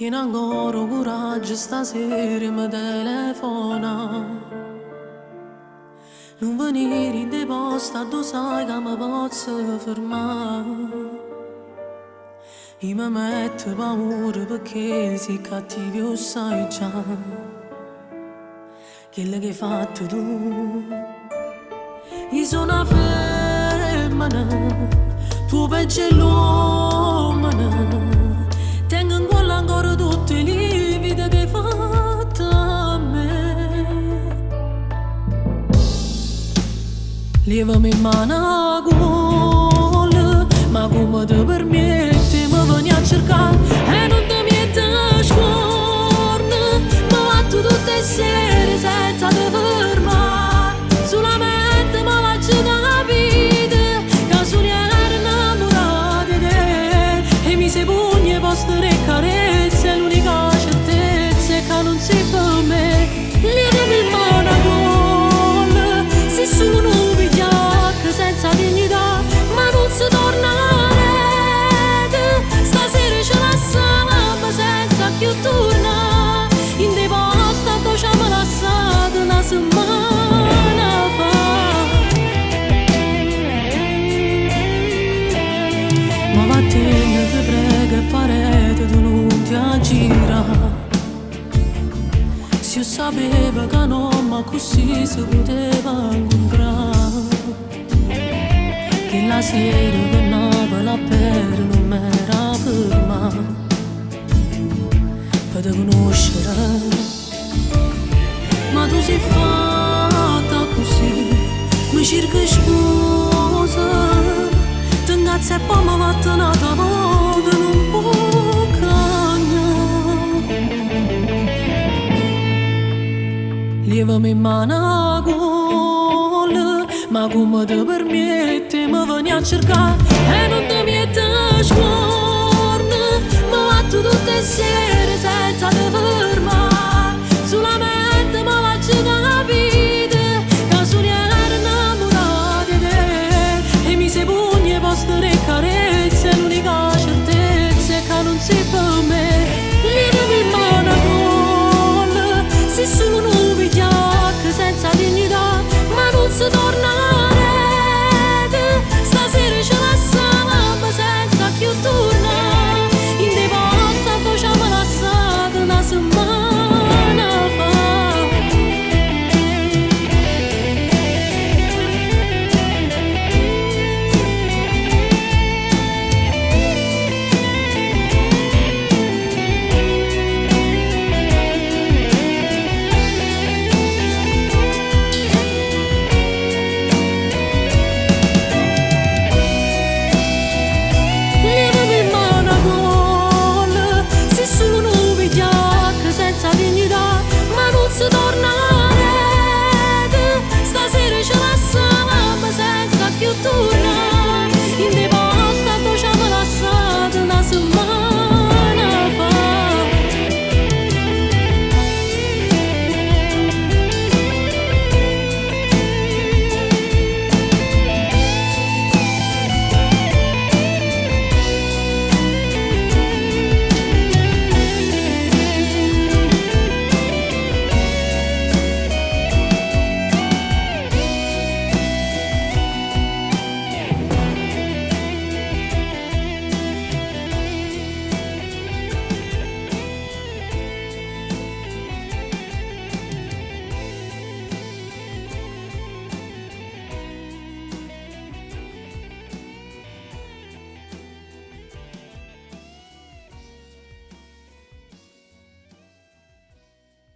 Tieni ancora 'o curaggio stasera 'e me telefonà. Nun venì dint' 'e poste addò sai ca me pozzo fermà. Io me metto paura pecché si cattivo 'o ssaje già. Chello che 'e fatto tu. Io so' na femmena, tu 'o peggio 'e ll'uommene. Tengo 'ncuollo ancora tutt' 'e livide che 'e fatto a me. Lievame 'e mano 'a cuollo, ma comme te permiette 'e me venì a cercà e nun te miette scuorno? Me vatto tutt' 'e sere senza te fermà. Sulamente mo aggio capito ca sul i' ero 'nnammurato 'e te. 'E mise 'e pugni 'e posto d' 'e carezze, l'unica certezza è ca nun si pe' me. Lievame 'e mano 'a cuollo, si sulo nu vigliacco senza dignità, ma nun se torna aret. Stasera ce lassammo senza cchiù turnà. Dint' 'e poste addò c'ammo lassato na semmana fa. Ma vattenne, te prego e p'aret tu nun te girà. Si 'o sapevo ca n'ommo accussì se puteva 'ncuntrà. Chella sera pe Napule a pere nun m'era fermà. Pe te conoscere. Ma tu si fatta accussì, me cirche scusa. Te 'ncazze e po' me vatte n'ata vota, nun può cagnà. Lievame 'e mano 'a cuollo, ma comme te permiette 'e me venì a cercà e nun te miette scuorno? Me vatto tutt' 'e sere senza te fermà.